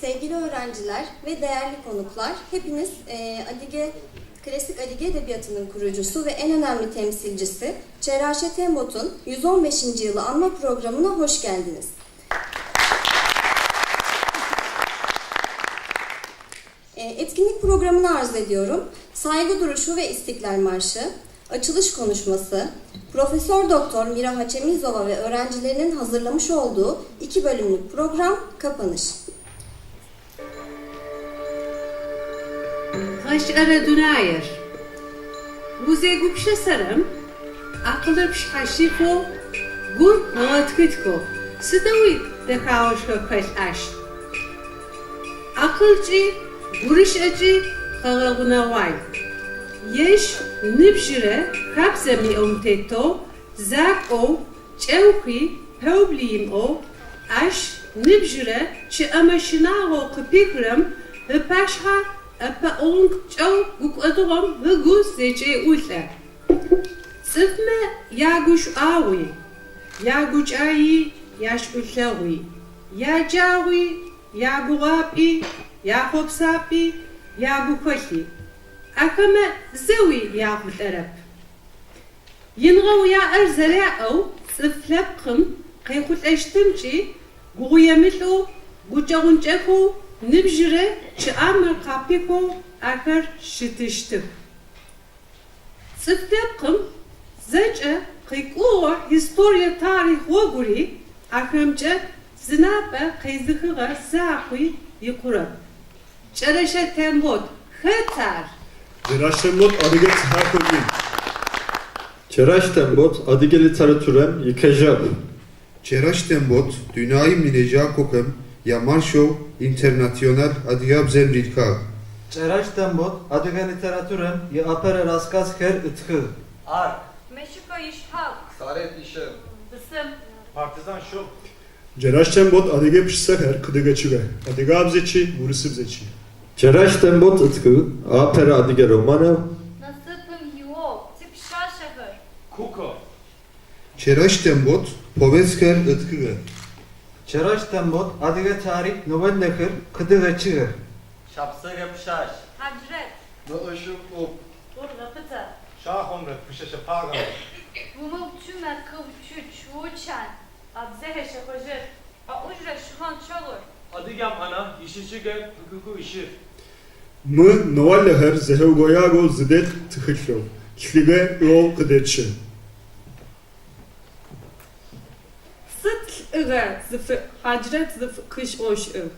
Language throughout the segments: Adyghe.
Sevgili öğrenciler ve değerli konuklar, hepiniz Adige, klasik Adige Edebiyatı'nın kurucusu ve en önemli temsilcisi Çeraşe Tembot'un 115. yılı anma programına hoş geldiniz. Etkinlik programını arz ediyorum. Saygı duruşu ve İstiklal Marşı, açılış konuşması, Profesör Doktor Mira Haçemizova ve öğrencilerinin hazırlamış olduğu 2 bölümlük program kapanış. Гъэшӏэрэ дунаир. Узегупшысэрэм, акъылыр пшъхьащихэу, гур ыгъэтхытхэу сыдэуи дэхагъэшхо хэлъ ащ. Акъылкӏи гурышэкӏи къэгъэгъунэгъуай. Ежь ныбжьырэ хабзэм иӏэм тетэу закӏоу, кӏэухи пэубли имыӏэу, ащ ныбжьырэ чъыӏэмэ щынагъоу къыпихырэм ыпашъхьэ ӏэпэӏонкӏэу гукӏодыгъом ыгу зэкӏеӏулӏэ. Цӏыфмэ ягушӏуагъуи, ягукӏаий, яшӏулъэгъуи, яджагъуи, ягугъапӏи, яхъопсапӏи, ягухэлъи ахэмэ зэуи яхъулӏэрэп. Иныгъэу яӏэр зэряӏэу цӏыф лъэпкъым къехъулӏэщтымкӏи гугъуемылӏэу, гукӏэгъунчъэхэу ныбжьырэ чъыӏамэр къапихэу ахэр щытыщтых. Цӏыф лъэпкъым зэкӏэ къикӏугъэ историе тарихъ гъогури ахэмкӏэ зынапӏэ къезыхыгъэ закъуи икъурэп. Кӏэрэщэ Тембот, хэт ар? Кӏэрэщэ Тембот адыгэ тхакӏо ин. Кӏэрэщэ Тембот адыгэ литературэм икъежьапӏ. Кӏэрэщэ Тембот дунаим илэжьакӏохэм ямаршэу Интернационал адыгабзэм ритхагъ. Кӏэрэщэ Тембот адыгэ литературэм иапэрэ рассказхэр ытхыгъ. Ар. Мэщыкъо Исхьакъ. Сарет ишы. Бысым. Партизан Шу. Кӏэрэщэ Тембот адыгэ пшысэхэр къыдигъэкӏыгъэх, адыгабзэкӏи урысыбзэкӏи. Кӏэрэщэ Тембот ытхыгъ апэрэ адыгэ романэу Насыпым игъогу. Типшъашъэхэр. Куко. Кӏэрэщэ Тембот повестхэр ытхыгъэх. Кӏэрэщэ Тембот адыгэ тарихъ новеллэхэр къыдигъэкӏыгъэх. Шапсыгъэ пшъашъ. Хьаджрэт. Лӏышым ӏуп. Гур гъэпытэ. Шахъомрэ пшъэшъэ пагэмрэ. Умыуцумэ, къэуцу, чан. Абдзэхэ шэкӏожъыр. Аужрэ шыхьам чъэгъур. Адыгэм анахь ищыкӏэгъэ хьыкъукъу ищыр. Мы новеллэхэр зэхэугъоягъэу зыдэт тхылъэу «Лӏыгъэ» ыӏоу къыдэкӏы. Сыд лӏыгъэ Хьаджрэт зыфыкъысӏощтыр?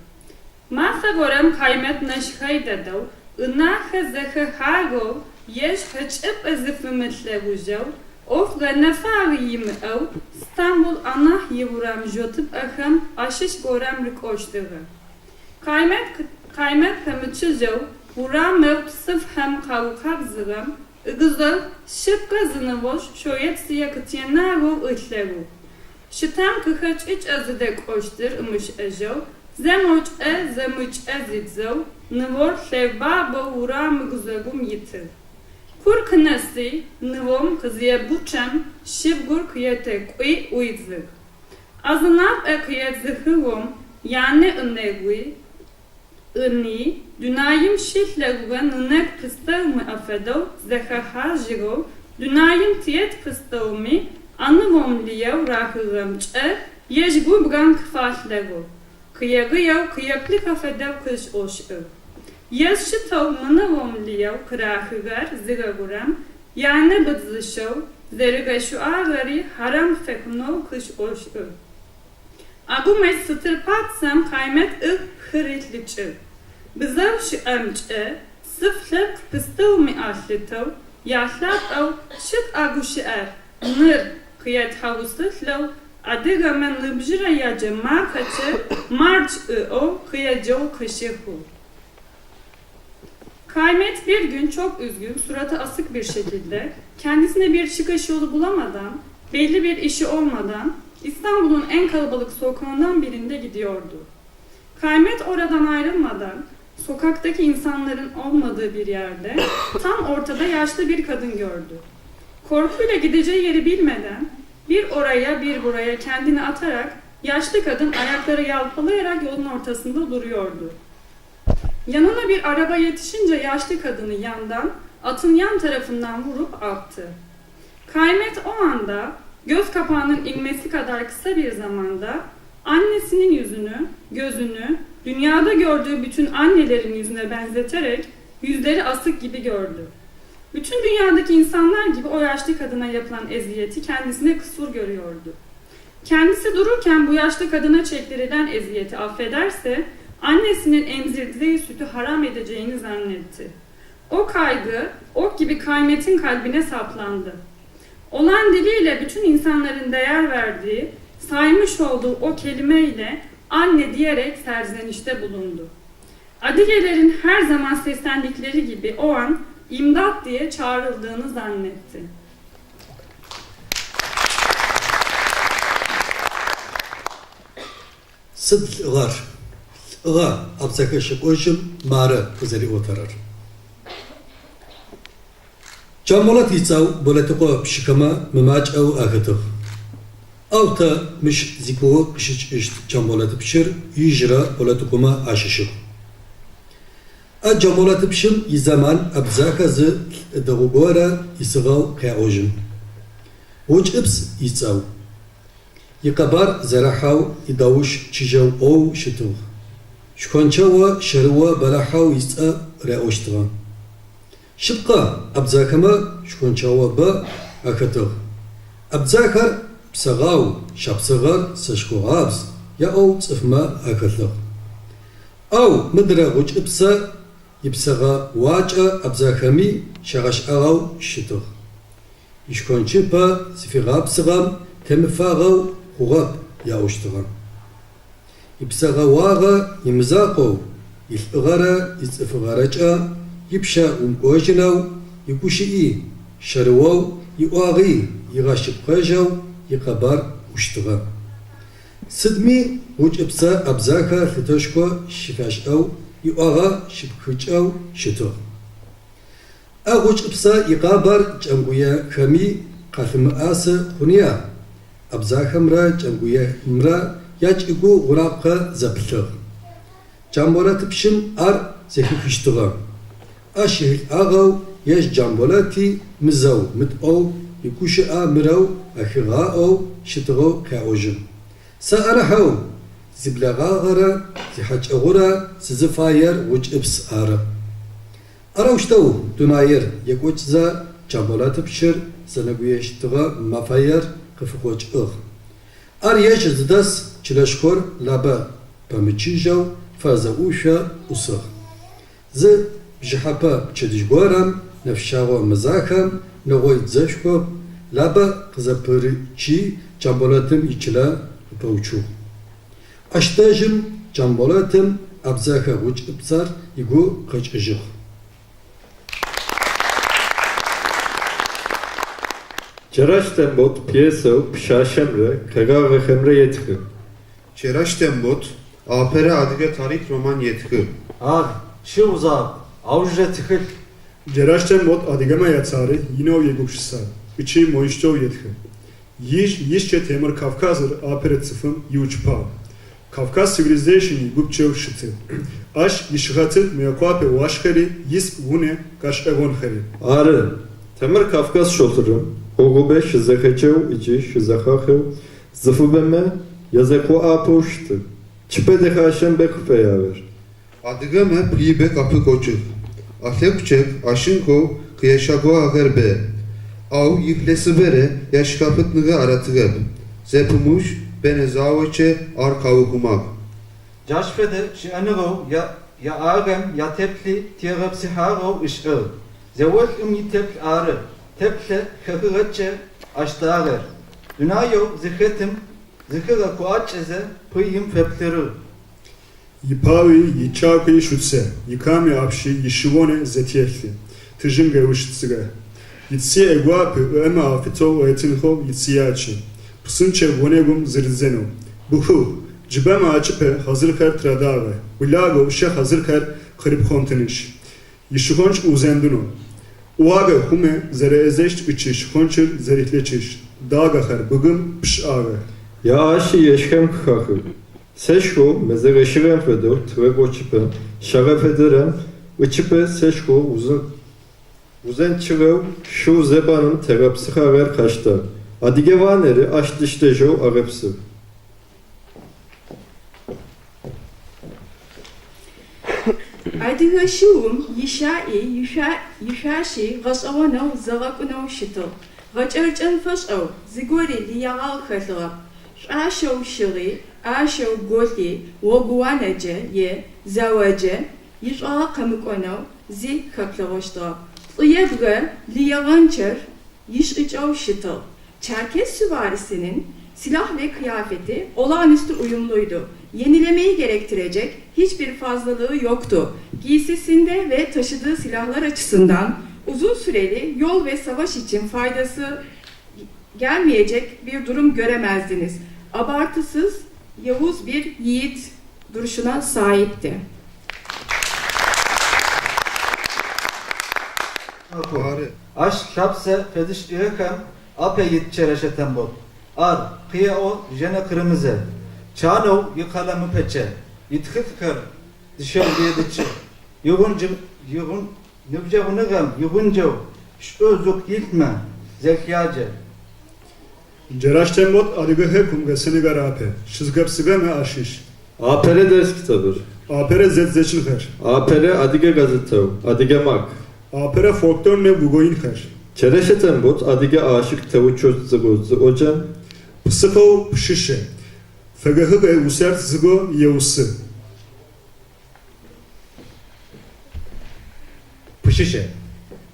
Мафэ горэм Къаймэт нэшхъэй дэдэу, ынахэ зэхэхьагъэу, ежь хэкӏыпӏэ зыфимылъэгъужьэу, ӏоф гъэнэфагъи имыӏэу Стамбул анахь иурам жъотыпӏэхэм ащыщ горэм рыкӏощтыгъэ. Къаймэт пэмычыжьэу урамэу цӏыфхэм къаукъэбзыгъэм ыгузэгу шъыпкъэ зы ныожъ шъоецые къытенагъэу ылъэгъугъ. Щтам къыхэкӏыкӏэ зыдэкӏощтыр ымышӏэжьэу, зэ мокӏэ, зэ мыкӏэ зидзэу, ныор лъэбабэу урам гузэгум итыгъ. Кур къынэси, ныом къызебгъучъэм, щыбгур къыетэкӏуи ӏуидзыгъ. А зы напӏэ къыедзыхыгъом янэ ынэгуи, ыни, дунаим щилъэгъугъэ ынэгу пстэумэ афэдэу зэхэхьажьыгъэу, дунаим тет пстэуми а ныом лыеу рахыгъэмкӏэ ежь губгъэн къыфалъэгъугъ, къыегыеу къыеплъыхэ фэдэу къышӏошӏыгъ. Ежь щытэу мы ныом лыеу къырахыгъэр зигъэгурэм, янэ быдзыщэу зэригъэшъуагъэри хьарам фэхъунэу къышӏошӏыгъ. Агумэкӏ сытыр папцӏэм Къаймэт ыгу пхырилъыкӏыгъ. Бзэу щыӏэмкӏэ цӏыф лъэпкъ пстэуми алъытэу, ялъапӏэу щыт а гущыӏэр, ныр, къыетхьаусылӏэу, адыгэмэ ныбжьырэ яджэ макъэкӏэ мардж ыӏоу къыеджэу къыщыхъугъ. Kaymet bir gün çok üzgün, suratı asık bir şekilde, kendisine bir çıkış yolu bulamadan, belli bir işi olmadan İstanbul'un en kalabalık sokağından birinde gidiyordu. Kaymet oradan ayrılmadan, sokaktaki insanların olmadığı bir yerde tam ortada yaşlı bir kadın gördü. Korkuyla gideceği yeri bilmeden bir oraya bir buraya kendini atarak yaşlı kadın ayakları yalpalayarak yolun ortasında duruyordu. Yanına bir araba yetişince yaşlı kadını yandan, atın yan tarafından vurup attı. Kaymet o anda göz kapağının inmesi kadar kısa bir zamanda annesinin yüzünü, gözünü, dünyada gördüğü bütün annelerin yüzüne benzeterek yüzleri asık gibi gördü. Bütün dünyadaki insanlar gibi o yaşlı kadına yapılan eziyeti kendisine kusur görüyordu. Kendisi dururken bu yaşlı kadına çektirilen eziyeti affederse annesinin emzirdiği sütü haram edeceğini zannetti. O kaygı ok gibi Kaymet'in kalbine saplandı. Olan diliyle bütün insanların değer verdiği, saymış olduğu o kelimeyle anne diyerek serzenişte bulundu. Adigelerin her zaman seslendikleri gibi o an imdat diye çağrıldığını zannetti. Сыд лӏыгъэр? Лӏыгъэ, абдзэхэ шыкӏожьым мары къызэриӏотэрэр. Джамболэт ицӏэу Болэтыкъо пщыхэмэ мымакӏэу ахэтыгъ. Ау тэ мыщ зигугъу къыщытшӏыщт Джамболэтыпщыр ижъырэ Болэтыкъомэ ащыщыгъ. А Джамболэтыпщым изэман Абдзахэ зы лӏы дэгъу горэ исыгъэу къяӏожьы. Гъучӏыпс ицӏэу. Икъэбар зэрахьэу, идауш чыжьэу ӏоу щытыгъ. Шхончэо щэрыо бэлахьэу ыцӏэ раӏощтыгъэ. Шъыпкъэ, абдзахэмэ шхончэо бэ ахэтыгъ. Абдзахэр псэгъау, шапсыгъэр сэшхогъабз яӏоу цӏыфмэ ахэлъыгъ. Ау мыдрэ Гъучӏыпсэ ипсэгъэ уакӏэ абдзахэми щагъэшӏагъэу щытыгъ. Ишхончыпэ зыфигъэпсыгъэм темыфагъэу хъугъэп яӏощтыгъэ. Ипсэгъэуагъэ имызакъоу, илӏыгъэрэ ицӏыфыгъэрэкӏэ ипщэ умыкӏожьынэу, игущыӏи щэрыоу, иӏуагъи игъэшъыпкъэжьэу икъэбар ӏущтыгъэ. Сыдми Гъучӏыпсэ Абдзахэ лъытэшхо щыфашӏэу, иӏуагъэ щыпхыкӏэу щытыгъ. А Гъучӏыпсэ икъэбар кӏэмгуехэми къалъымыӏэсы хъуныя, абдзахэмрэ кӏэмгуемрэ ячӏыгу гъунапкъэ зэпылъыгъ. Джамболэтыпщым ар зэхихыщтыгъэ. Ащ ехьылӏагъэу ежь Джамболэти мызэу, мытӏоу игущыӏэ мырэу ахигъаӏоу щытыгъэу къяӏожьы. Сэ анахьэу зиблэгъагъэрэ зихьакӏэгъурэ сызыфаер Гъучӏыпс ары. Арэущтэу дунаир екӏокӏзэ Джамболэтыпщыр зэнэгуещтыгъэ мэфаер къыфыкъокӏыгъ. Ар ежь зыдэс чылэшхор Лабэ пэмычыжьэу Фэрзэ ӏушъо ӏусыгъ. Зы бжыхьэпэ пчэдыжь горэм нэфшъагъо мэзахэм нэгъой дзэшхо Лабэ къызэпырычъи Джамболэтым ичылэ къыпэуцугъ. Ащ дэжьым Джамболэтым абдзэхэ Гъучӏыпсэр ыгу къэкӏыжьыгъ. Кӏэрэщ Тембот пьесэу «Пшъашъэмрэ къэгъагъэхэмрэ» етхы. Кӏэрэщ Тембот апэрэ адыгэ тарихъ роман етхы. Ар, шыу закъу, аужырэ тхылъ. Кӏэрэщ Тембот адыгэмэ ятарихъ инэу егупшысэ ыкӏи моущтэу етхы. Ижъ ижъкӏэ Темыр Кавказыр апэрэ цӏыфым иуцупӏагъ. Кавказ civilization игупчэу щытыгъ. Ащ ишыхьатых Мыекъуапэ ӏуашъхьэри, исп унэ гъэшӏэгъонхэри. Ары, Темыр Кавказ шъолъырым гъогубэ щызэхэкӏэу ыкӏи щызэхахэу цӏыфыбэмэ язекӏуапӏэу щытыгъ. Чӏыпӏэ дэхащэм бэ къыфэягъэр. Адыгэмэ пыибэ къафыкъокӏыгъ. Алъэгукӏэ ашынхэу къяшъэуагъэхэр бэ. Ау илъэсыбэрэ яшъхьафитныгъэ аратыгъэп. Зэпымыужь Бэнэ заокӏэ ар къаухъумагъ. Джащ фэдэ щыӏэныгъэу яӏагъэм ятеплъи тегъэпсыхьагъэу ышӏыгъ. Зэолӏым итеплъ ары теплъэ хэхыгъэкӏэ аштагъэр. Дунаеу зыхэтым зыхигъэкӏуакӏэзэ пыим фэплъырыгъ. Ипаӏуи, икӏакӏуи шӏуцӏэ, икъами ӏапшъи, ишыонэ зэтелъы, тыжьын гъэущтыгъэ. Ицые ӏэгуапи ыӏэмэ афитэу ыӏэтынхэу ицыячъи, псынкӏэу онэгум зыридзэнэу. Быхыгъ, джыбэмэ ачӏыпӏэ хьазырхэр тырадагъэ, благъэу щэ хьазырхэр къырипхъотынышъ, ишхонч ыузэндынэу. ӏуагъэ хъумэ зэреӏэзэщт ыкӏи шхончыр зэрилъэкӏыщт дагъэхэр бгым пшӏагъэ. Яӏаши ежьхэм къыхахыгъ. Сэшхоу мэзэ гъэщыгъэм фэдэу тыгъэкъокӏыпӏэм щагъэфедэрэм ычӏыпӏэ сэшхо узэнкӏыгъэу шыу зэбаным тегъэпсыхьагъэр къаштагъ. Адыгэ уанэри ащ диштэжьэу агъэпсыгъ. Адыгэ шыум ищаӏи ишъуаши гъэшӏэгъонэу зэгъэкӏунэу щытыгъ. Гъэкӏэрэкӏэн фэшӏэу зыгори лыягъэ хэлъыгъэп. Шъуашэу щыгъи, ӏашэу голъи гъогууанэкӏэ е заокӏэ ишӏуагъэ къэмыкӏонэу зи хэплъэгъощтыгъэп. Лӏыебгэ лыегъэнчъэр ишӏыкӏэу щытыгъ. Çerkes süvarisinin silah ve kıyafeti olağanüstü uyumluydu. Yenilemeyi gerektirecek hiçbir fazlalığı yoktu. Giysisinde ve taşıdığı silahlar açısından uzun süreli yol ve savaş için faydası gelmeyecek bir durum göremezdiniz. Abartısız, Yavuz bir yiğit duruşuna sahipti. Ащ лъапсэ фэзышӏыгъэхэм апэ ит Чэрэщэ Тембот. Ар къеӏо Жэнэ Къырымызэ. Чанэу икъэлэмыпэкӏэ итхылъхэр дышъэу едыкӏы. Ныбджэгъуныгъэм игъунджэу шӏу зыгу илъмэ зэлъяджэ. Кӏэрэщэ Тембот Адыгэ хэкум гъэсэныгъэр апэ щызыгъэпсыгъэмэ ащыщ. Апэрэ дэрс китабыр. Апэрэ зэдзэкӏынхэр. Апэрэ адыгэ газетэу Адыгэ макъ. Апэрэ фольклорнэ угъоинхэр. Кӏэрэщэ Тембот адыгэ ашык Теуцожь Цыгъо зыӏокӏэм. Псыхъоу Пщыщэ фэгъэхьыгъэ усэр Цыгъо еусы. Пщыщэ.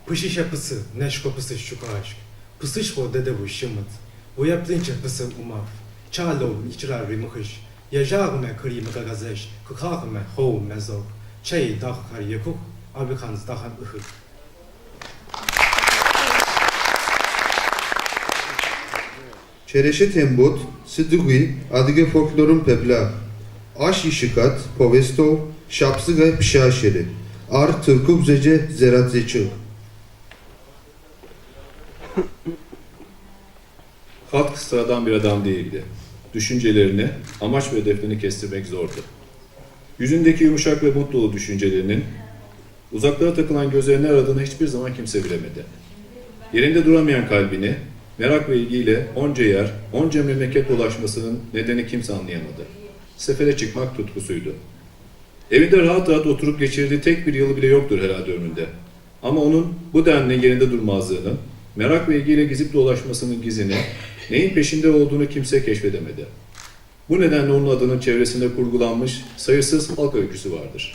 Пщыщэ пысы, нэшхо пысы щукашк. Псышхо дэдэу щымыт. Уеплъынчъэ псы ӏумаф. Чалэу икӏырэр римыхыщ. Ежьагъэмэ къыримыгъэгъэзэжь, къыхахымэ хоу мэзэу. Чэй дахэхэр екух, абыханз дахэм ыхых. Чэрэщэ Тембот сыдигъуи адыгэ фольклорым пэблагъ. Ащ ишыхьат повестэу «Шапсыгъэ пшъашъэри». Ар тыркубзэкӏэ зэрадзэкӏыгъ. Hatk sıradan bir adam değildi. Düşüncelerini, amaç ve hedeflerini kestirmek zordu. Yüzündeki yumuşak ve umut dolu düşüncelerinin, uzaklara takılan gözlerini aradığını hiçbir zaman kimse bilemedi. Yerinde duramayan kalbini, merak ve ilgiyle onca yer, onca memleket dolaşmasının nedeni kimse anlayamadı. Sefere çıkmak tutkusuydu. Evinde rahat rahat oturup geçirdiği tek bir yılı bile yoktur herhalde ömründe. Ama onun bu denli yerinde durmazlığının, merak ve ilgiyle gezip dolaşmasının gizini, neyin peşinde olduğunu kimse keşfedemedi. Bu nedenle onun adının çevresinde kurgulanmış sayısız halk öyküsü vardır.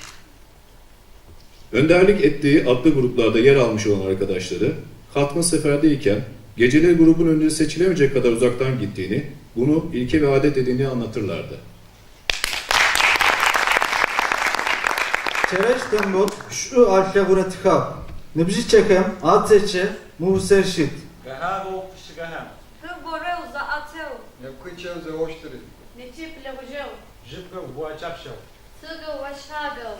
Önderlik ettiği atlı gruplarda yer almış olan arkadaşları, Hatm'ın seferdeyken geceleri grubun önünde seçilemeyecek kadar uzaktan gittiğini, bunu ilke ve adet edindiğini anlatırlardı. Чэрэщ Тембот шӏу алъэгъурэ тхакӏу. Ныбжьыкӏэхэм ацӏэкӏэ мы усэр щыт. Гахаго пщыгахэм. Хы горэу заӏэтэу. Нэкуичэу зэощтыри. Нечип лэгъужьэу. Жьыбгъэ уакӏапщэу. Цыгъэу ощагъэу.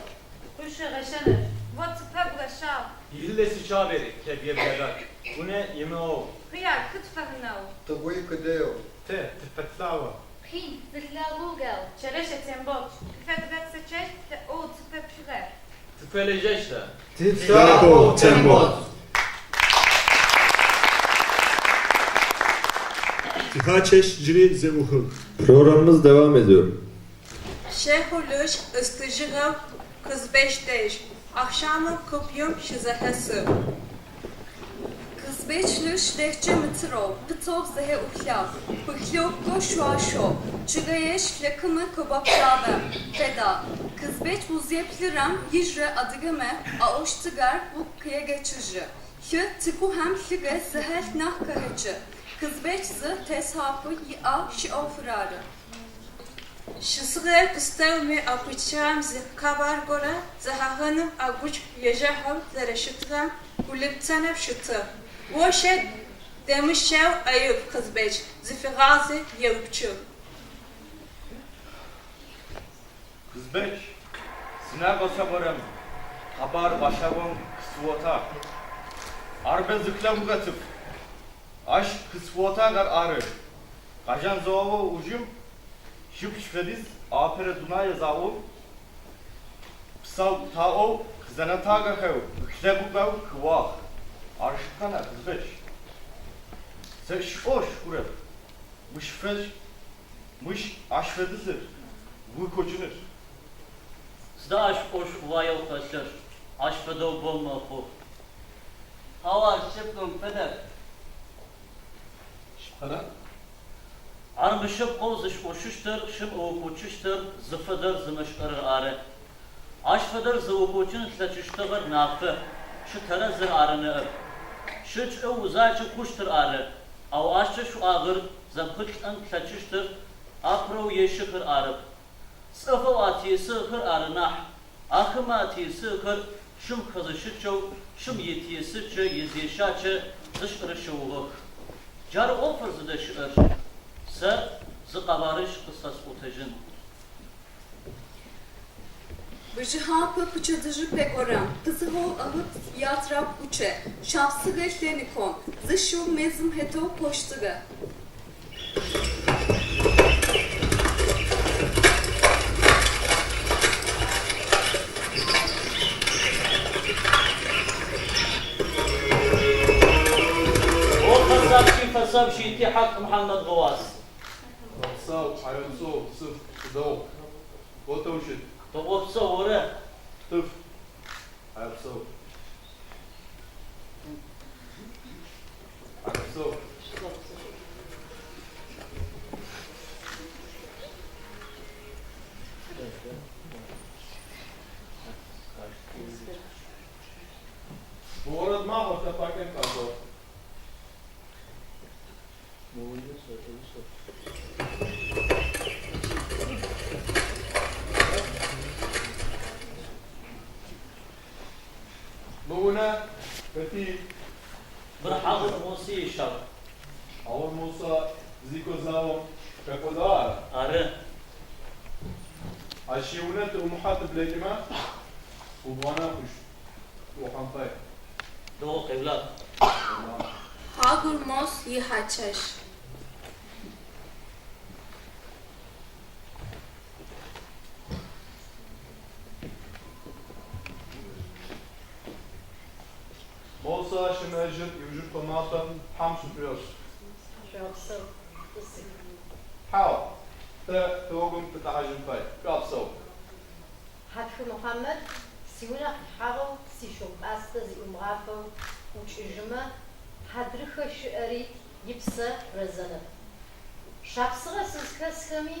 Кушъэ гъэщэныр. Вот тыпэгу гъэщагъ. Yillesi çaberi kebye блядаг. Уне имео. Хыяр кытфэхынэу. Тыгуи кыдэу. Тэ тыпэтлао. Хин зылъэгъугэу. Чэрэщэ Тембот. Тыфэдгъэцэкӏэщт о тыпэпшъыгъэр. Тыфэлэжьэщта. Тхакӏоу Тембот. Тихьакӏэщ джыри зэӏухыгъ. Programımız devam ediyor. Щэхъулыщ ыстыжьыгъэу Къызбэч дэжь. Ахъшамым купым щызэхэсы. Къызбэч лыщ лэхджэ мытырэу, пытэу зэхэӏухлагъ, пыхлэу шъуашэу. Чъыгэе шкӏэкымэ кӏэбапкӏагъэ фэдагъ. Къызбэч узеплъырэм ижъырэ адыгэмэ аӏощтыгъэр угу къегъэкӏыжьы: «Лъы цӏыкӏухэм лӏыгъэ зыхэлъ нахь къахэкӏы». Къызбэч зы тесапӏэ иӏагъ шы ӏофыр ары. Щысыгъэ пстэуми апычыгъэм зы къэбар горэ зэхахыным агучӏ ежьэхэу зэрэщытыгъэм гу лъыптэнэу щытыгъ. Ошӏэ-дэмышӏэу Аюб Къызбэч зыфигъази еупчӏыгъ. Къызбэч, сынагъосэгъорэм къэбар гъэшӏэгъон къысфиӏотагъ. Ар бэ зыхлъэгъугъэ цӏыф. Ащ къысфиӏотагъэр ары. Къэжэн зэо ужым шъипшӏ фэдиз апэрэ дунэе заом псау таӏоу къызэнэтагъэхэу ылъэгъугъэу къыӏуагъ. Ар шъыпкъэна, Къызбэч? Сэ сшӏошъ хъурэп. Мыщ фэдз мыщ ащ фэдизыр уикӏокӏыныр. Сыда ащ ӏошъугъуаеу хэлъыр? Ащ фэдэу бо мэхъу. Хьау, ар шъыпкъэм фэдэп. Шъыпкъэра? Ар мышъыпкъэу зышӏошъыщтыр шым ыукӏочӏыщтыр зыфэдэр зымышӏэрэр ары. Ащ фэдэр зыукӏочӏын ылъэкӏыщтыгъэр нафэ, шы тэрэзыр ары ныӏэп. Шы чӏыу закӏэ хъущтыр ары, ау ащкӏэ шӏуагъэр зэпхъылӏэн плъэкӏыщтыр апэрэу ешыхэр арэп. Цӏыфэу атесыхэр ары нахь, ахэмэ атесыхэр шым хэзыщыкӏэу, шым итесыкӏэ, изещакӏэ зышӏэрэ шыугъэх. Джары ӏофыр зыдэщыӏэр. Сэ зы къэбарыжъ къысфэсӏотэжьын. Бжыхьапэ пчэдыжьыпэ горэм псыхъоу Ахыт иатрабгъукӏэ шапсыгъэ лъэныкъом зы шыу мэзым хэтэу кӏощтыгъэ. О фэсапщи, фэсапщи, тихьакӏ Мухьамэд Гъыуас. Опсэу, тхьаегъэпсэу, цӏыф дэгъу. О тэ ущыт? Тыгъопсэу, оры? Тыф, тхьаегъэпсэу. Тхьаегъэпсэу. Орэд макъэр тэ пакӏэм къэкӏо. Мы унэ хэти? Бырхьагъур Муси ищагу. Хьагъур Мусэ зико заом хэкӏодагъа ара? Ары. Ащ иунэ тыӏумыхьэ тыблэкӏымэ, убгъанэ хъущт. Тыӏухьан фай. Дэгъу, къеблагъ. Хьагъур Мос ихьакӏэщ. Мосэ щымыӏэжьыр иужьыпкъэ мафэм Тхьэм щышӏуешӏ. Шъуапсэу, тӏысых. Хьау, тэ хэгъэгум тыдэхьажьын фай. Шъуапсэу. Хьатхы Мухьамэд сиунэ къихьагъэу сищыгъу-пӏастэ зыӏуимыгъафэу ӏукӏыжьымэ, хьадрыхэ щыӏэри ипсэ рэзэнэп. Шапсыгъэ сызхэсхэми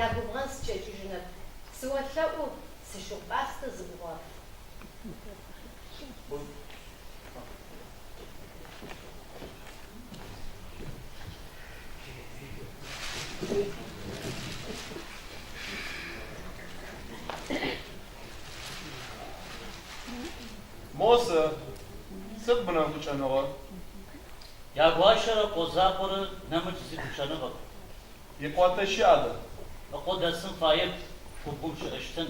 ягубгъэн скӏэкӏыжьынэп. Сыолъэӏу, сищыгъу-пӏастэ зыӏугъаф. Мосэ, сыд унэм къыкӏэныгъэр? Ягуащэрэ ыкъо закъорэ нэмыкӏ зи къыкӏэныгъэп. Икъуатэ щыӏ адэ? Ыкъо дэсын фаеп, губгъом щыӏэщтын.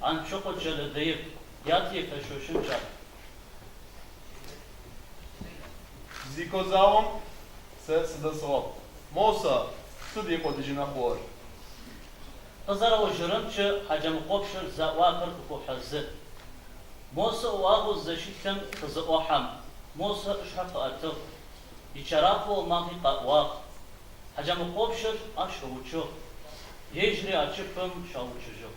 Анцокъо кӏэлэ дэеп, яти ефэшъошэн кӏал. Зико заом сэ сыдэсыгъэп. Мосэ, сыд икӏодыжьына хъугъэр? Къызэрэӏожьырэмкӏэ, Хьаджэмыкъопщыр зэӏуапэр къыхохьэзы. Мосэ ыӏуагъэу зызэщылъым къызыӏохьэм, Мосэ ышъхьэ къыӏэтыгъ. Ичэрахъо ымакъи къэӏуагъ. Хьаджэмыкъопщыр ащ ыукӏыгъ. Ежьыри а чӏыпӏэм щаукӏыжьыгъ.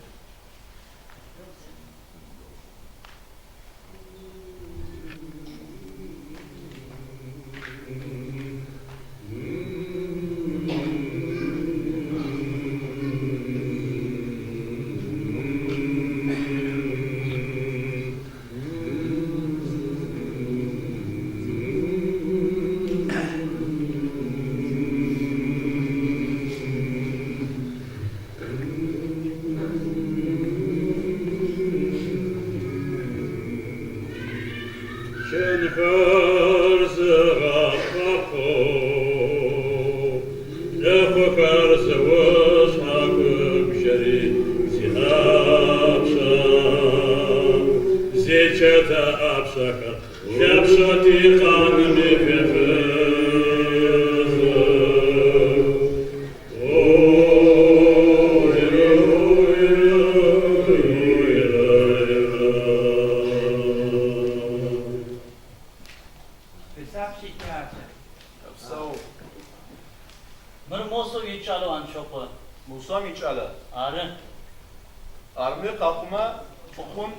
Ӏэлхэр зыгъэхъапэу, Лъэхъухэр зыушъхьакӏубжьэри зиӏапшъэ. Зичэтэ ӏапшъэхэр лъапшъэ тикъаными фефызых. Писапщи тятэ. Опсэу. Мыр Мосэу икӏалэу Анцокъо. Мусам икӏалэ. Ары. Армэ къэхъумэ лӏыхъум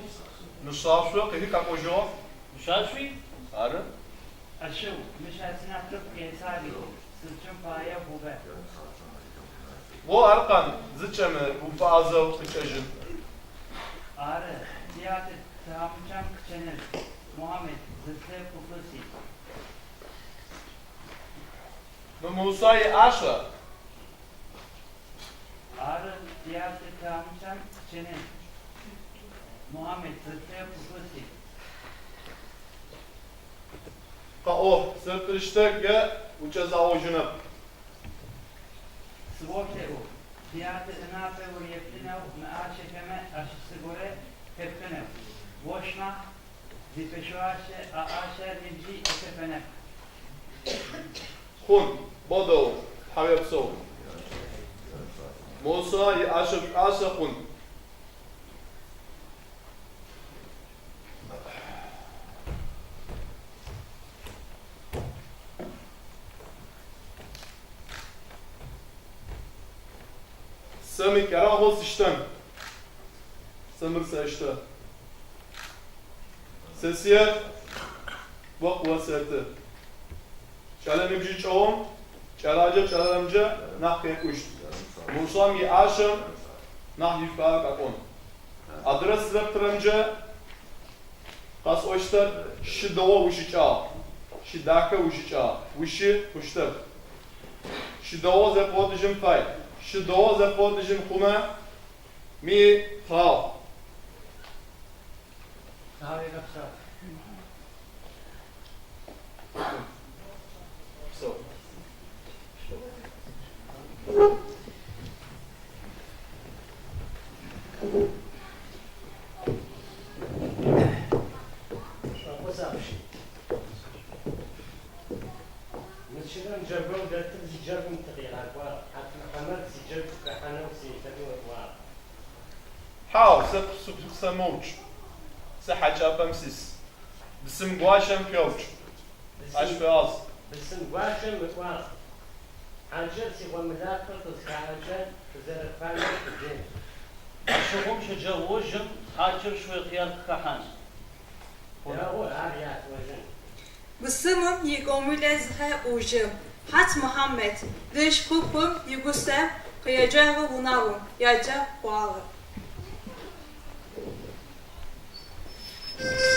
нысашъо къыхи къэкӏожьыгъ. Нысашъуи? Ары. Ашъыу, мыщ асынатыр къесаби, сызчъын пае хъугъэ. О аркъэн зыкӏэмы уфэӏазэу къыкӏэжьын. Ары, тятэ тхьамыкӏэм къыкӏэныгъ. Мухьамэд, зы лӏы купы сиӏ. Мы Муса иӏашэ. Ары, тятэ тхьамыкӏэм къыкӏэныгъ. Мухьамэд, зы лӏы купы сиӏ. Къэӏо, сыптырыщтэкӏэ укӏэзгъэгъожьынэп. Сыолъэӏу, тятэ ынапэ уеплъынэу мы ӏашэхэмэ ащыщ зыгорэ хэпхынэу. Ощ нахь зифэшъуашэ а ӏашэр нибжьи ӏэкӏэфэнэп. Хъун, бодэу, тхьауегъэпсэу. Муса иӏашэ шӏуасэ хъун. Сэ мы кӏэрахъор сштэн. Сэ мыр сэштэ. Сэсыер о къыосэты. Кӏэлэ ныбжьыкӏэгъум кӏэлакӏэ кӏэлэрэмкӏэ нахь къекӏущт. Мусам иӏашэм нахь ишӏуагъэ къэкӏон. Адрэ сызэптырэмкӏэ къэсӏощтэр шы дэгъу уищыкӏагъ, шы дахэ уищыкӏагъ, ушы хъущтэп. Шы дэгъу зэбгъотыжьын фай. Шы дэгъу зэбгъотыжьын хъумэ, ми хъау. Тхьауегъэпсэу. Псэу. Шӏокъузапщи. Мы чылэм джэгоу дэтыр зиджэгум тыкъигъэкӏуагъ, Хьат Мыхьамэт зиджэгу хэхьанэу селъэӏу ыӏуагъ. Хьау, сэ шъукъысэмыупчӏ. Сэ хьакӏапӏэм сис. Бысымгуащэм шъуеупчӏ. Ащ фэгъаз. Бысымгуащэм ыӏуагъ: Хьаджэр сигъомылапхъэ къызхахьэкӏэ шъузэрэфаеу шъуден. Ащыгъум щэджэгъоужым хьакӏэр шъуикъяр къыхэхьан. Дэгъу, ар ясӏожьын. Бысымым игъомылэ зыхеӏужьы. Хьат Мыхьамэт лӏыжъ купым игъусэу къеджэгъэ унагъом яджэгу кӏуагъэ. Thank you.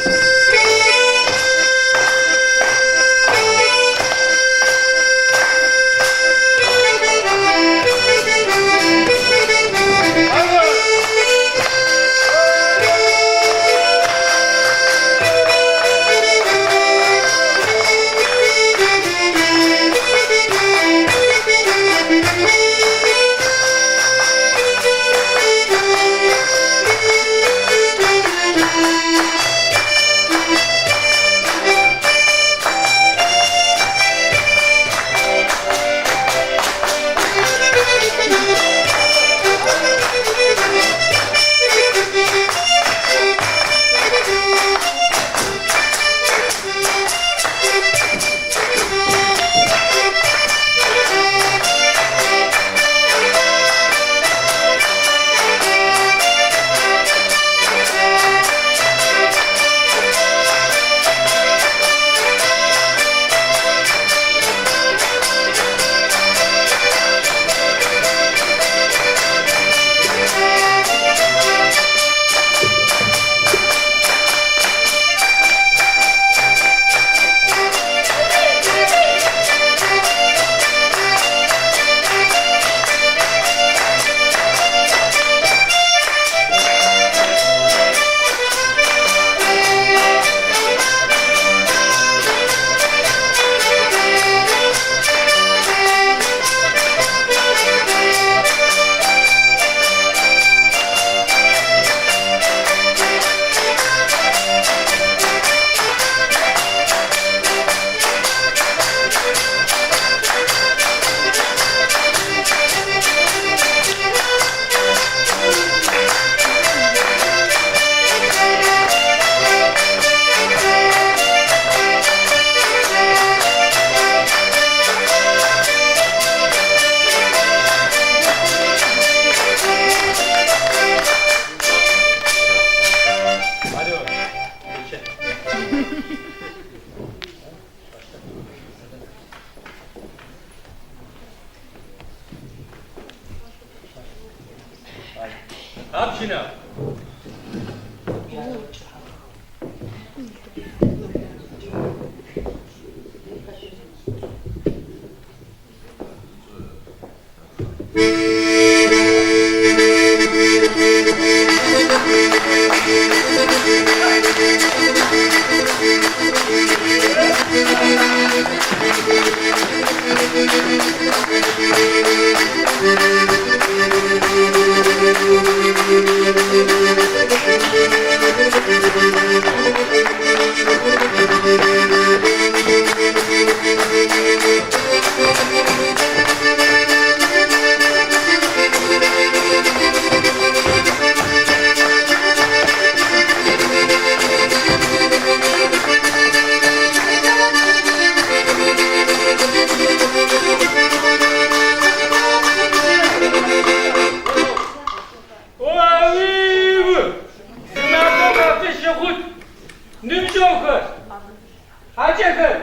Хьакӏэхэр!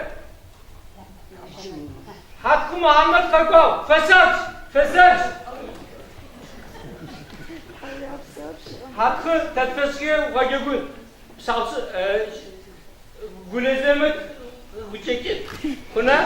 Хьатхъу Мухьамэд къэкӏуагъ! Фэсапщ! Фэсапщ! Хьатхъу тэ тфэшӏхэ укъэджэгун. Пшъашъэ Гулэзэмыт гучэкӏы. Хъуна?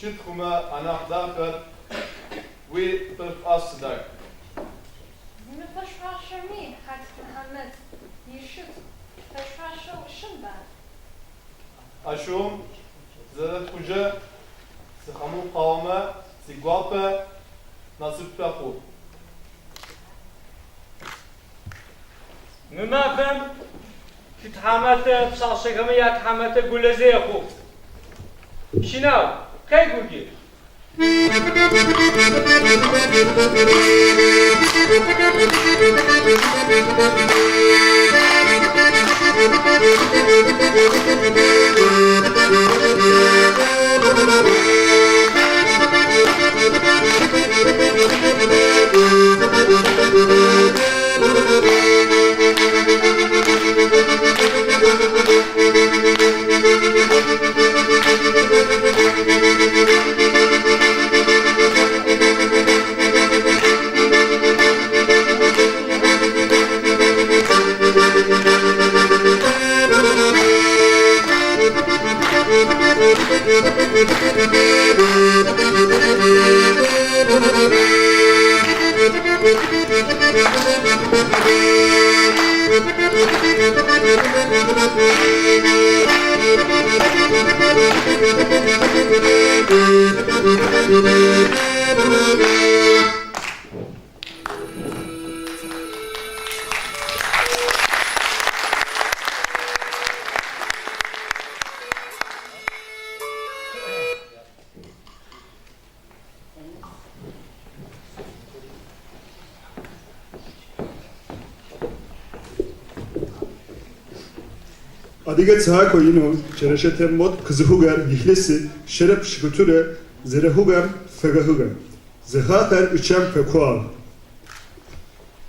Щыт хъумэ анахь дахэр уи пӏырыпӏас дах. Зимыфэшъуашэми, Хьатх Мухьамэд ищытхъу фэшъуашэу щытба? Ащыгъум зэрэтхъужьэ сыхэмыукъуагъэмэ сигуапэ, насып шъохъу. Мы мафэм титхьаматэ пшъашъэхэмэ ятхьаматэ Гулэзэ ехъугъ. Щынау, къекӏу джы. Адыгэ цако ино Чэрэщэ Тембот къызыхъугъэр илъэсы шъэрэ пшӏыкӏутӏурэ зэрэхъугъэм фэгъэхьыгъэ. Зэхахэр ычъэм фэкӏуагъ.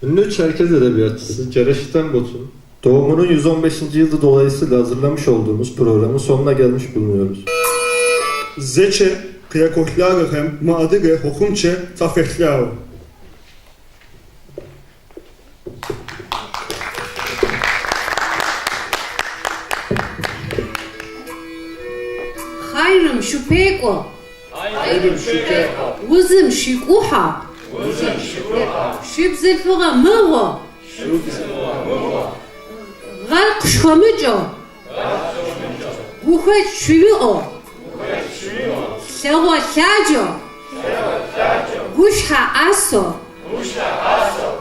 Ünlü Çerkez edebiyatçısı Çereşi Tembot'un doğumunun 115. Yılı dolayısıyla hazırlamış olduğumuz programın sonuna gelmiş bulunuyoruz. Зэкӏэ къыякӏолӏагъэхэм мыадыгэ хъохъумкӏэ тафэлъаӏо. Хъайрым шъупекӏо! Хъайрым шъупекӏо! Узым шъуикӏухьэ! Узым шъуикӏухьэ! Шъуибзылъфыгъэ мыгъо! Шъуибзылъфыгъэ мыгъо! Гъэр къышъухэмыкӏэу! Гъэр къышъухэмыкӏэу! Гухэкӏ шъуимыӏэу! Гухэкӏ шъуимыӏэу! Лъэгъо лъаджэу! Лъэгъо лъаджэу! Къушъхьэ ӏасо.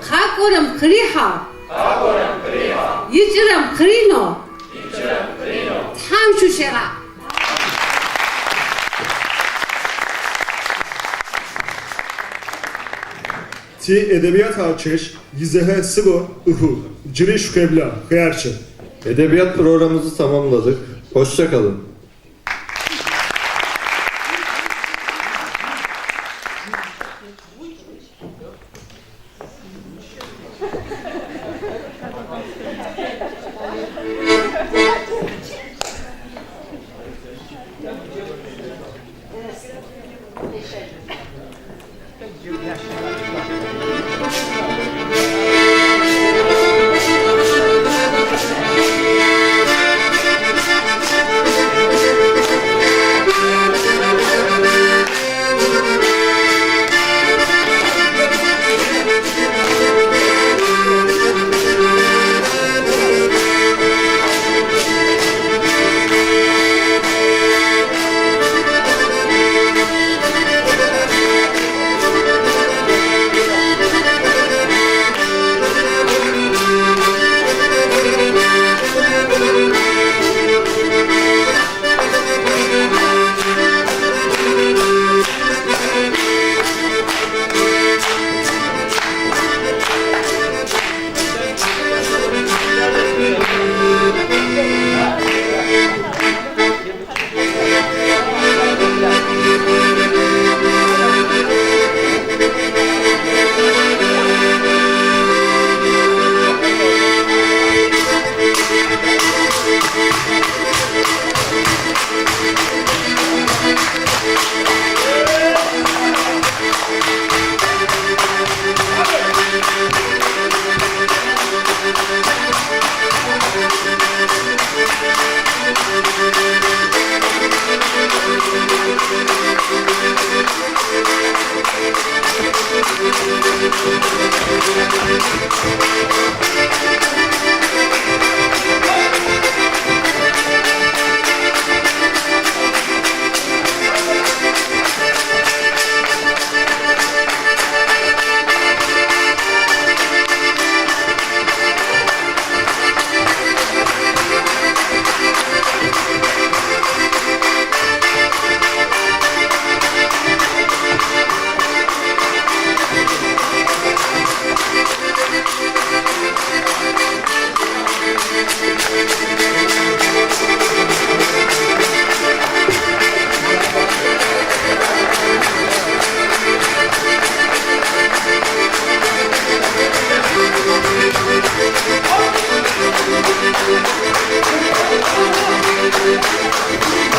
Къакӏорэм къырихьэу. Икӏырэм къыринэу. Тхьам шъущегъаӏ. Ти edebiyat açış, yizehe sıgo uhu. Ciri şukebla, hıyarçı. Edebiyat programımızı tamamladık. Hoşça kalın.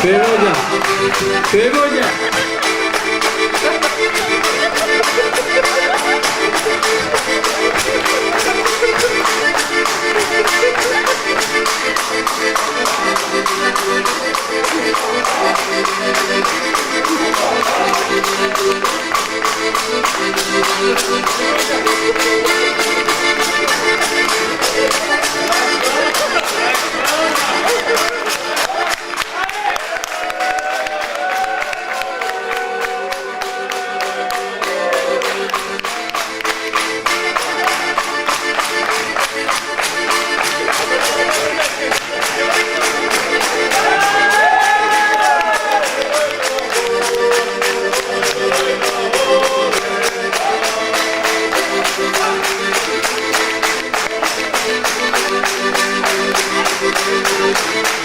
Fehmi Hoca. Fehmi Hoca. Thank you.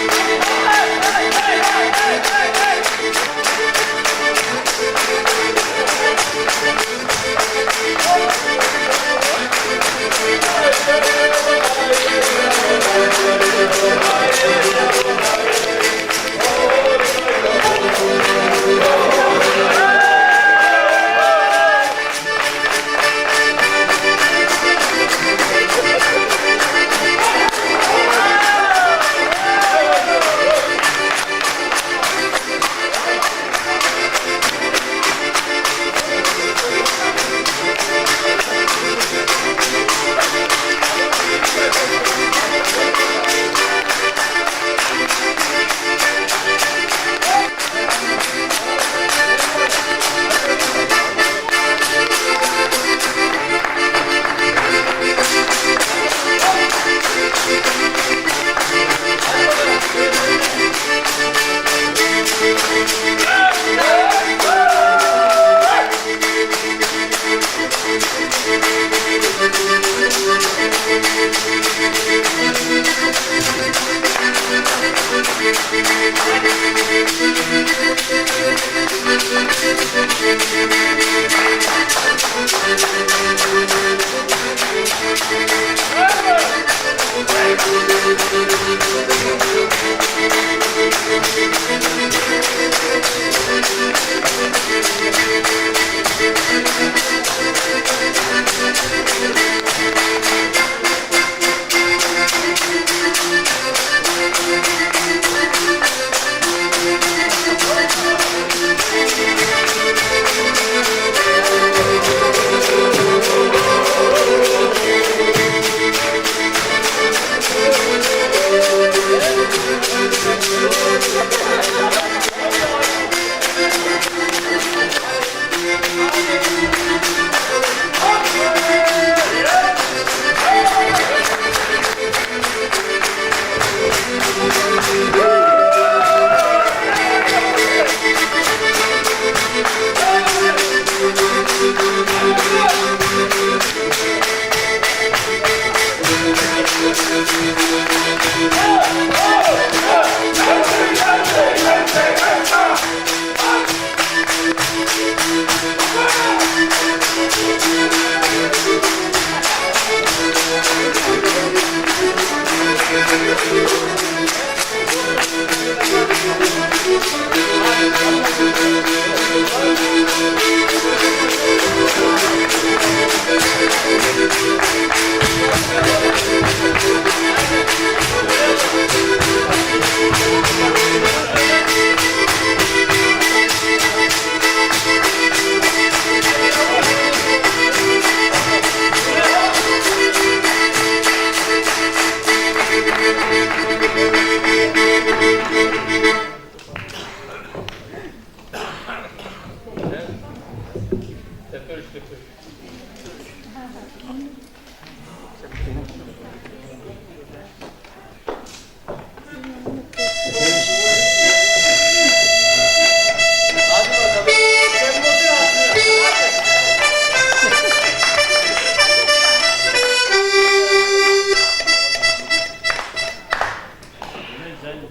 Sen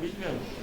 bilmiyor musun?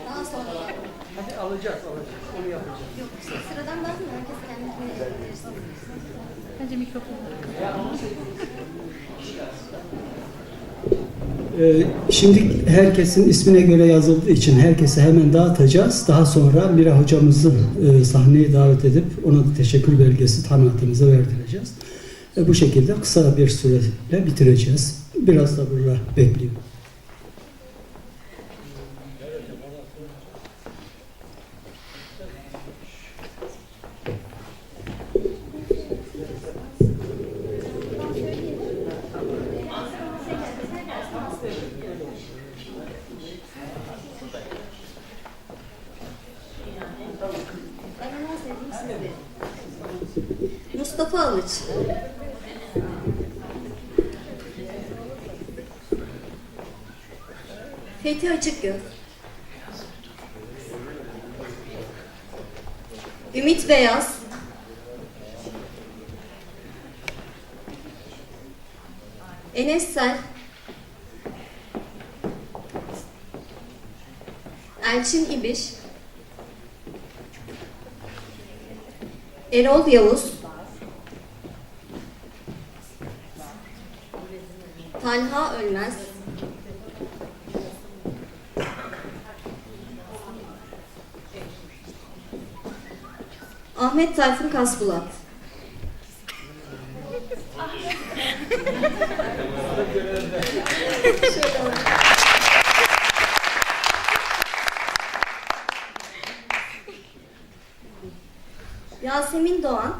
Daha sonra. Hadi alacağız, alacağız. Onu yapacağız. Yok, sıradan daha sonra herkes kendine verirsin. Bence mikrofon. Şimdi herkesin ismine göre yazıldığı için herkese hemen dağıtacağız. Daha sonra Mira hocamızı sahneye davet edip ona da teşekkür belgesi tanıtımıza verdireceğiz. Bu şekilde kısa bir süreyle bitireceğiz. Biraz sabırla bekliyorum. Ben anons edeyim siz verin. Mustafa Alıç. Fethi Açıkgöz. Ümit Beyaz. Enes Sel. Elçin İbiş. Erol Yavuz. Talha Ölmez. Ahmet Tayfun Kasbulat. Şöyle alalım. Yasemin Doğan.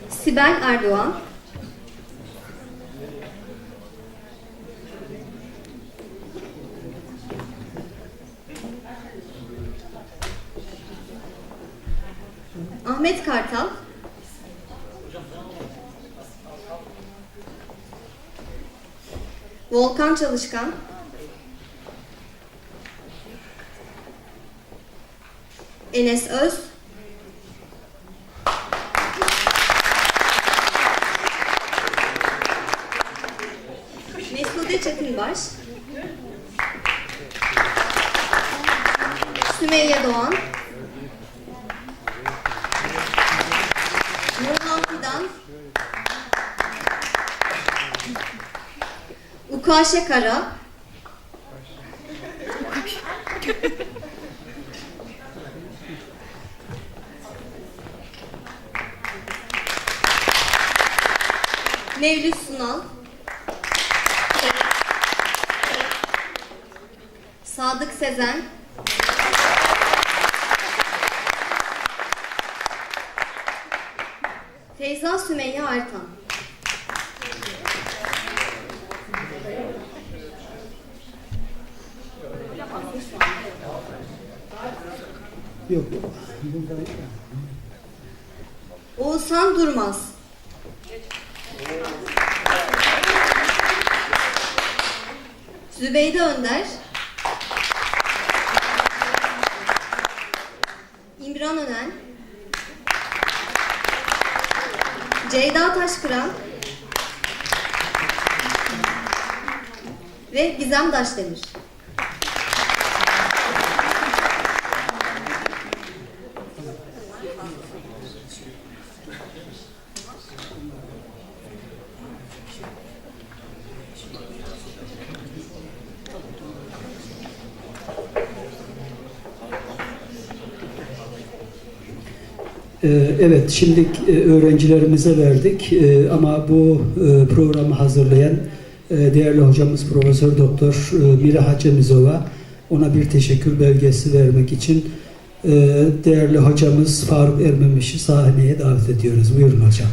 Sibel Erdoğan. Ahmet Kartal. Volkan Çalışkan. Enes Öz. Mesude Çetinbaş. Sümeyye Doğan. Nurhan Fidan. Ukaşe Kara. Mevlüt Sunal. Sadık Sezen. Feyza Sümeyye Artan. Yok. Burada Oğuzhan Durmaz. Zübeyde Önder. İmran Önen. Ceyda Taşkıran. Ve Gizem Daşdemir. Evet, şimdi öğrencilerimize verdik ama bu programı hazırlayan değerli hocamız Profesör Doktor Mira Hacemizova ona bir teşekkür belgesi vermek için değerli hocamız Faruk Ermemiş'i sahneye davet ediyoruz. Buyurun hocam.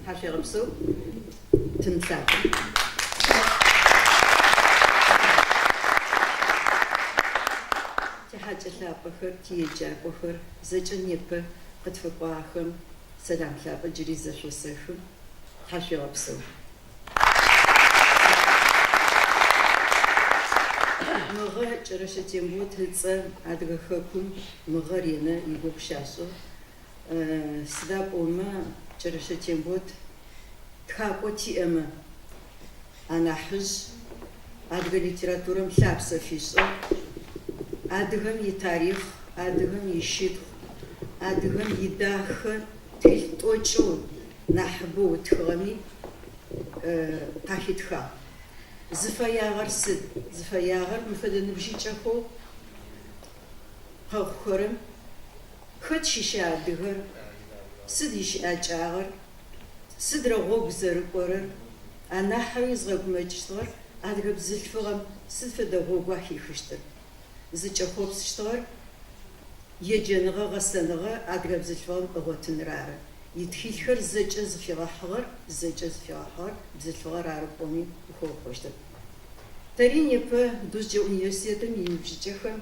Тхьашъуегъэпсэу тын лъапӏэ. Тихьакӏэ лъапӏэхэр, тиеджакӏохэр зэкӏэ непэ къытфэкӏуагъэхэм сэлам лъапӏэ джыри зэшъосэхы. Тхьашъуегъэпсэу. Мыгъэ Кӏэрэщэ Тембот ыцӏэ Адыгэ хэкум мыгъэ ренэ игугъу щашӏыгъ. Сыда пӏомэ Кӏэрэщэ Тембот тхакӏо тиӏэмэ анахьыжъ, адыгэ литературэм лъапсэ фишӏыгъ, адыгэм итарихъ, адыгэм ищытхъу, адыгэм идахэ тхылъ тӏокӏэу нахьыбэу ытхыгъэми къахитхагъ. Зыфэягъэр сыд? Зыфэягъэр мы фэдэ ныбжьыкӏэхэу къэхъухэрэм хэт щыща адыгэр, сыд ищыӏакӏагъэр, сыдрэ гъогу зэрыкӏорэр, анахьэуи зыгъэгумэкӏыщтыгъэр адыгэ бзылъфыгъэм сыд фэдэ гъогуа хихыщтыр. Зыкӏэхъопсыщтыгъэр еджэныгъэ гъэсэныгъэ адыгэ бзылъфыгъэм ыгъотыныр ары. Итхылъхэр зэкӏэ зыфигъэхьыгъэр, зэкӏэ зыфигъэхьыгъэр бзылъфыгъэр ары пӏоми ухэукъощтэп. Тэри непэ Дузджэ университетым иныбжьыкӏэхэм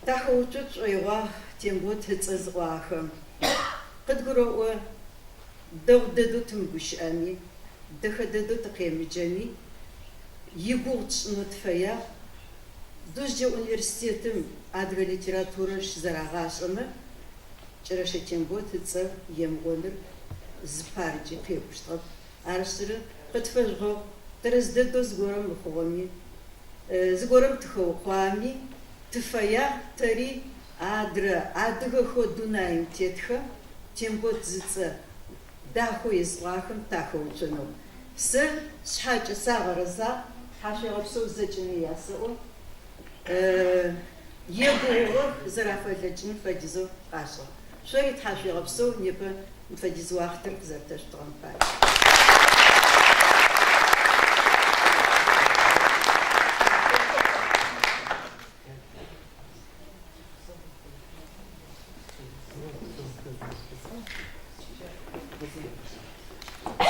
тахэуцо тшӏоигъуагъ Тембот ыцӏэ зыӏуагъэхэм. Къыдгурэӏо дэгъу дэдэу тымыгущыӏэми, дэхэ дэдэу тыкъемыджэми, игугъу тшӏынэу тыфэягъ. Дузджэ университетым адыгэ литературэр щызэрагъашӏэмэ, Кӏэрэщэ Тембот ыцӏэ емыӏоныр зыпарэкӏи къекӏущтыгъэп. Арышъыры къытфэжъугъэгъу, тэрэз дэдэу зыгорэм мыхъугъэми, зыгорэм тыхэукъуами, тыфэягъ тэри адрэ адыгэхэу дунаим тетхэм Тембот зыцӏэ дахэу езыӏуагъэхэм тахэуцонэу. Сэ сшъхьэкӏэ сагъэрэзагъ, тхьашъуегъэпсэу зэкӏэми ясэӏо. Егугъугъэх зэрафэлъэкӏыным фэдизэу къашӏыгъ. Шъори тхьашъуегъэпсэу непэ мыфэдиз уахътэр къызэрэтэшъутыгъэм пае.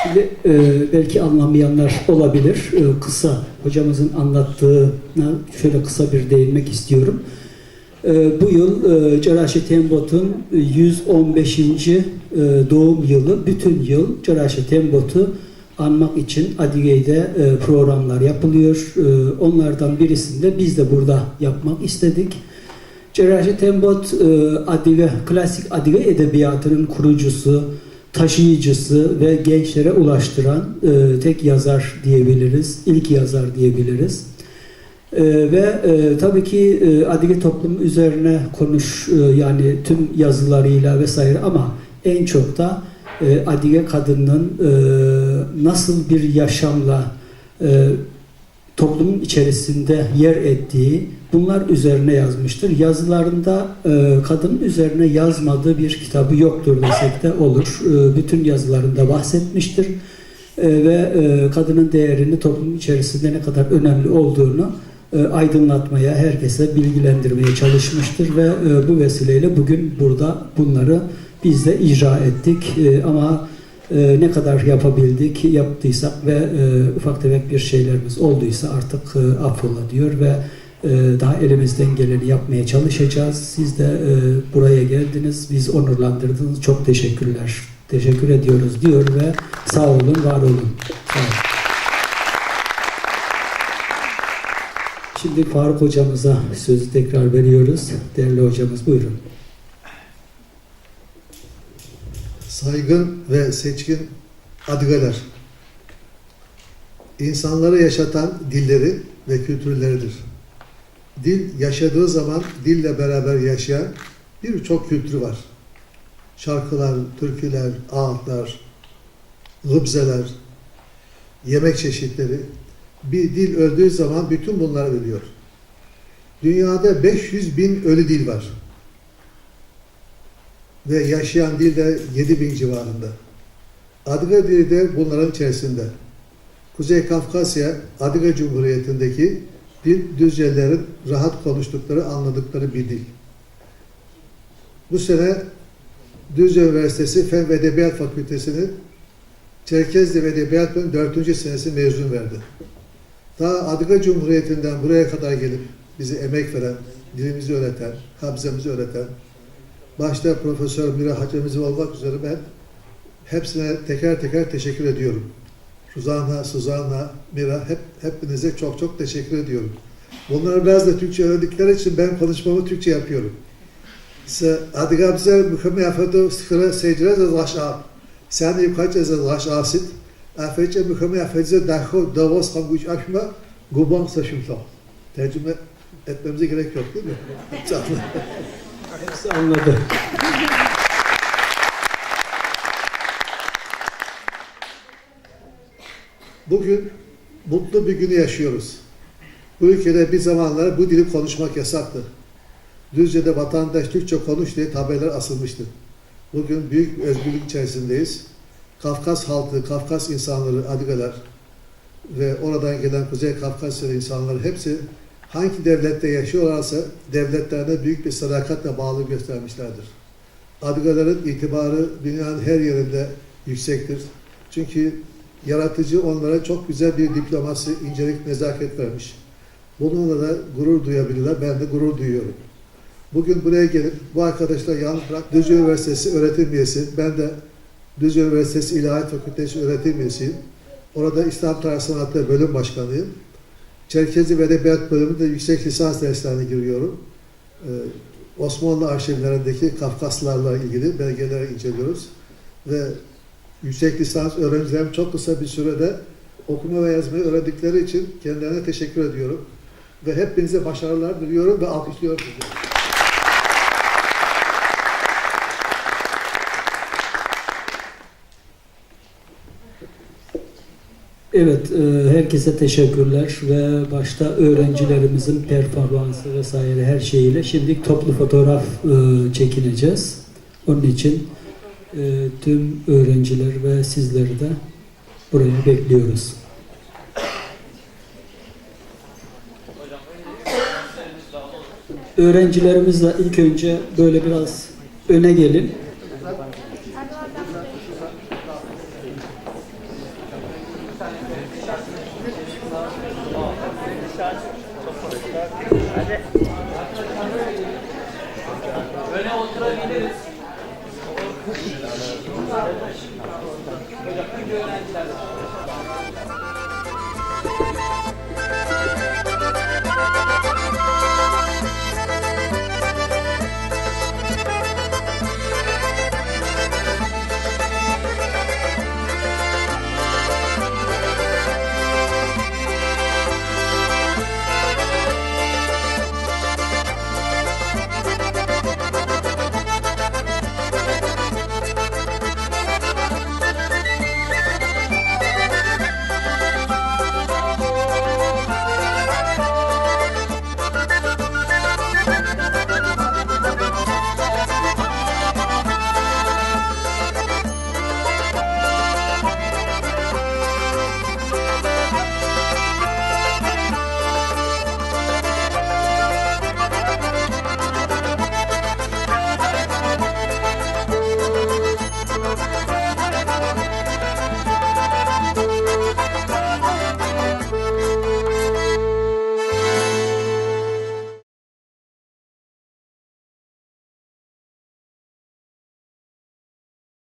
Şimdi belki anlamayanlar olabilir. Kısa hocamızın anlattığına şöyle kısa bir değinmek istiyorum. Bu yıl Ceraşe Tembot'un 115. Doğum yılı. Bütün yıl Ceraşe Tembot'u anmak için Adigey'de programlar yapılıyor. Onlardan birisini de biz de burada yapmak istedik. Ceraşe Tembot Adige, klasik Adige edebiyatının kurucusu, taşıyıcısı ve gençlere ulaştıran tek yazar diyebiliriz, ilk yazar diyebiliriz. Ve tabii ki Adige toplumu üzerine konuş, yani tüm yazılarıyla vesaire, ama en çok da Adige kadının nasıl bir yaşamla toplumun içerisinde yer ettiği, bunlar üzerine yazmıştır. Yazılarında kadının üzerine yazmadığı bir kitabı yoktur desek de olur. Bütün yazılarında bahsetmiştir. Ve kadının değerini toplum içerisinde ne kadar önemli olduğunu aydınlatmaya, herkese bilgilendirmeye çalışmıştır ve bu vesileyle bugün burada bunları biz de icra ettik. Ama ne kadar yapabildik, yaptıysak ve ufak tefek bir şeylerimiz olduysa artık affola diyor ve daha elimizden geleni yapmaya çalışacağız. Siz de buraya geldiniz, biz onurlandırdınız. Çok teşekkürler. Teşekkür ediyoruz diyor ve sağ olun, var olun. Sağ olun. Şimdi Faruk hocamıza sözü tekrar veriyoruz. Değerli hocamız, buyurun. Saygın ve seçkin Adigeler, insanları yaşatan dilleri ve kültürleridir. Dil yaşadığı zaman dille beraber yaşayan birçok kültürü var. Şarkılar, türküler, ağıtlar, gıbzeler, yemek çeşitleri. Bir dil öldüğü zaman bütün bunlar ölüyor. Dünyada 500 bin ölü dil var. Ve yaşayan dil de 7 bin civarında. Adige dili de bunların içerisinde. Kuzey Kafkasya, Adige Cumhuriyeti'ndeki dil, Düzcelilerin rahat konuştukları, anladıkları bir dil. Bu sene Düzce Üniversitesi Fen ve Edebiyat Fakültesi'nin Çerkez Dili ve Edebiyat Bölümü 4. senesi mezun verdi. Daha Adige Cumhuriyeti'nden buraya kadar gelip bize emek veren, dilimizi öğreten, kabzemizi öğreten, başta Profesör Mira Hacemizi olmak üzere ben hepsine teker teker teşekkür ediyorum. Ruzanna, Suzanna, Mira, hepinize çok çok teşekkür ediyorum. Bunlar biraz da Türkçe öğrendikleri için ben konuşmamı Türkçe yapıyorum. Адыгабзэр мыхэмэ яфэдэу стхырэ седжэрэ зэзгъэшӏагъэп. Сянэ игукъэкӏ зэзгъэшӏагъэ сыд. Афэкӏэ мыхэмэ яфэдизэ дахэу дэгъоу сыкъэмыгущыӏэшъумэ губгъом къысэшъумылъэгъу. Tercüme etmemize gerek yok, değil mi? Hepsi anladı. Bugün mutlu bir günü yaşıyoruz. Bu ülkede bir zamanlar bu dili konuşmak yasaktı. Düzce'de vatandaş Türkçe konuş diye tabelalar asılmıştı. Bugün büyük bir özgürlük içerisindeyiz. Kafkas halkı, Kafkas insanları, Adigeler ve oradan gelen Kuzey Kafkasya insanları hepsi hangi devlette yaşıyorlarsa devletlerine büyük bir sadakatle bağlı göstermişlerdir. Adigelerin itibarı dünyanın her yerinde yüksektir. Çünkü yaratıcı onlara çok güzel bir diplomasi, incelik, nezaket vermiş. Bununla da gurur duyabilirler. Ben de gurur duyuyorum. Bugün buraya gelip bu arkadaşlar yalnız bırak Düzce Üniversitesi öğretim üyesi. Ben de Düzce Üniversitesi İlahiyat Fakültesi öğretim üyesiyim. Orada İslam Tarih Sanatları bölüm başkanıyım. Çerkezi ve Edebiyat bölümünde yüksek lisans derslerine giriyorum. Osmanlı arşivlerindeki Kafkaslarla ilgili belgeleri inceliyoruz. Ve yüksek lisans öğrencilerim çok kısa bir sürede okuma ve yazmayı öğrendikleri için kendilerine teşekkür ediyorum. Ve hepinize başarılar diliyorum ve alkışlıyorum sizi. Evet, herkese teşekkürler ve başta öğrencilerimizin performansı vesaire her şeyiyle şimdi toplu fotoğraf çekineceğiz. Onun için tüm öğrenciler ve sizleri de buraya bekliyoruz. Öğrencilerimizle ilk önce böyle biraz öne gelin. Öne oturabiliriz. Hocam, önce öğrenciler.